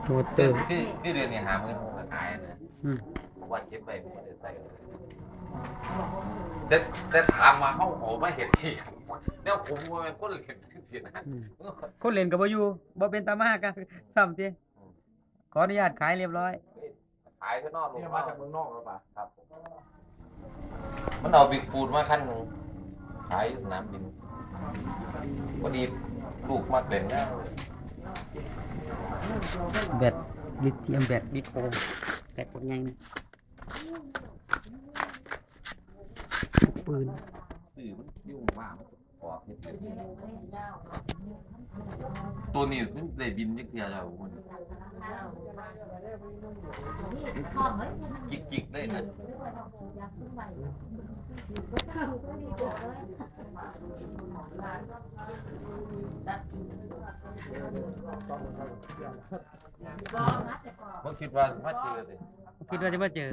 ໂຕເຕີ ທີ່ ທີ່ເດືອນນີ້ຫ້າໝື່ນ ກໍຂາຍນະ ອືມ ເພາະວ່າເກັບໄວ້ບໍ່ໄດ້ໃຊ້ ແຕ່ ແຕ່ຖາມວ່າເຮົາເອົາມາເຮັດອີ່ຫຍັງ ແນວຜົມບໍ່ແມ່ນຄົນເຫຼັ້ນຈັ່ງຊີ້ນະ ອືມ ຄົນເຫຼັ້ນກໍບໍ່ຢູ່ ບໍ່ເປັນຕາມາກະຊ້ຳຕິ ອືມ ຂໍອະນຸຍາດຂາຍຮຽບຮ້ອຍ ຂາຍຄືນອກໂລກ ເອົາມາຈາກເມືອງນອກແລ້ວປະ ຄັບ ມັນເອົາບິກຟູດມາຄັນໜຶ່ງ ຂາຍຢູ່ສະໜາມບິນ ພໍດີລູກມັກເຫຼັ້ນນະ ແບັດລິທຽມ ແບັດລິໂທ ແບັດບັກໃຫຍ່ ປືນ ຊື້ມັນຢູ່ວ່າ ອອກເຮັດເປັນ ໂຕນີ້ມັນໄດ້ບິນຈັກເທື່ອແລ້ວ ມັນຈິກໆເລີຍນະ ບໍ່ຄິດວ່າມາເຈີຕິ ບໍ່ຄິດວ່າຈະມາເຈີ.